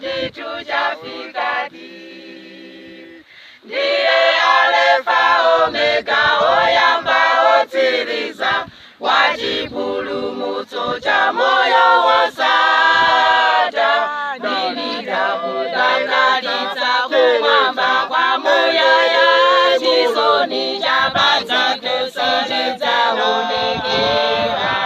Ndithu chafikadi. Ndiye Alefa Omega, oyamba otsiriza, wachipulumutso cha moyo wosatha. Ndilidakudakalitsa kumwamba kwa muyaya, chisoni cha padziko sichidzaonekera.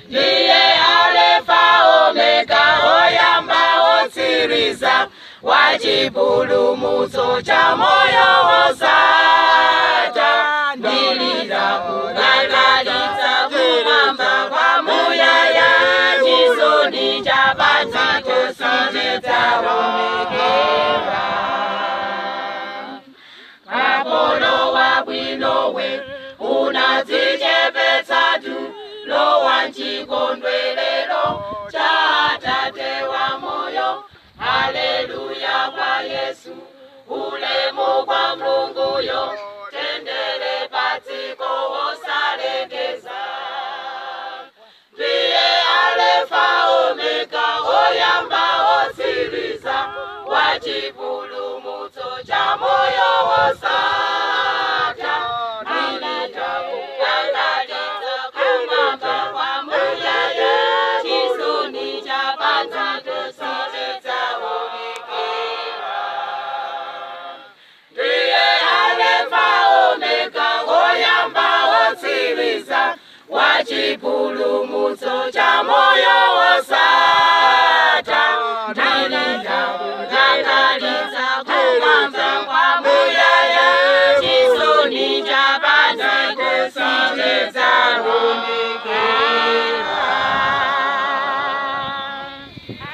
Ndiye Alefa Omega, oyamba otsiriza, wachipulumutso cha moyo wosatha. Ndilidakudakalitsa kumwamba kwa muyaya, chisoni cha padziko sichidzaonekera. Kapolo wabwinowe, unadzichepetsatu, lowa mchikondwerero cha Atate wa moyo. Haleluya kwa Yesu, ulemu kwa Mlunguyo, tendere padziko wosalekeza. Ndiye Alefa Omega, oyamba otsiriza, wachipulumutso cha moyo wosatha. Ndilidakudakalitsa kumwamba kwa muyaya, chisoni cha padziko sichidzaonekera. Ndiye Alefa Omega, oyamba otsiriza, wachipulumutso cha